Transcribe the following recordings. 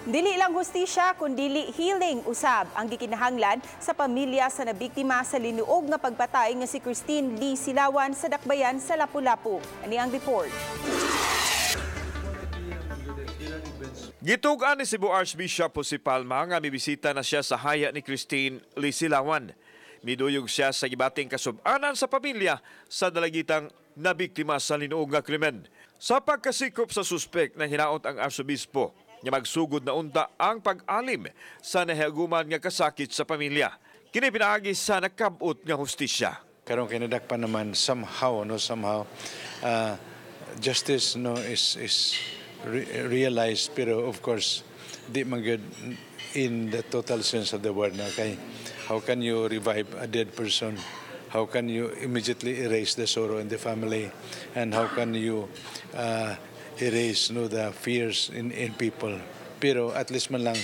Dili lang hustisya kundili healing usab ang gikinahanglan sa pamilya sa nabiktima sa linuog nga pagpatay nga si Christine Lee Silawan sa Dakbayan sa Lapu-Lapu. Ani ang report. Gitug-an ni Cebu Archbishop Jose Palma nga mibisita na siya sa haya ni Christine Lee Silawan. Miduyog siya sa gibating kasub-anan sa pamilya sa dalagitang nabiktima sa linuog nga krimen. Sa pagkasikop sa suspek na hinaot ang arsobispo nga magsugod na unta ang pag-alim sa nahiaguman nga kasakit sa pamilya. Kini pinaagi sa nakabot nga hustisya. Karon kay nadakpan naman somehow, no, somehow justice, no, is realized, pero of course di man gyud in the total sense of the word, no, kay how can you revive a dead person? How can you immediately erase the sorrow in the family? And how can you erase, no, the fears in people? Pero at least man lang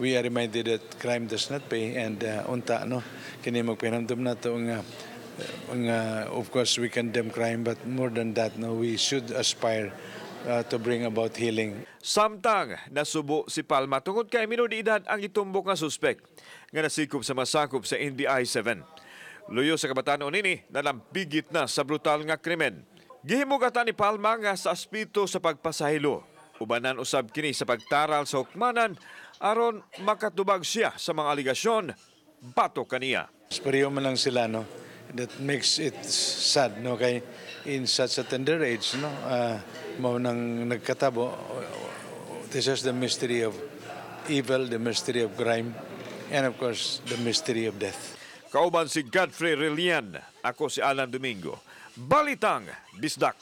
we are reminded that crime does not pay and unta, no, kini magpahinumdom nato nga of course we condemn crime, but more than that, no, we should aspire to bring about healing. Samtang nasubo si Palma tungod kay minor de edad ang itumbok nga suspek nga nasikop sa masakop sa NBI 7. Luyo sa kabatanon nini, nalampigit na sa brutal nga krimen. Gihimugatan ni Palma nga sa aspeto sa pagpasaylo. Ubanan usab kini sa pagtaral sa hukmanan aron makatubag siya sa mga aligasyon batok kaniya. Pareho man lang sila, no? That makes it sad, no, kay in such a tender age, no, mao nang nagkatabo. This is the mystery of evil, the mystery of crime, and of course the mystery of death. Kauban si Godfrey Relian, ako si Alan Domingo. Balitang Bisdak.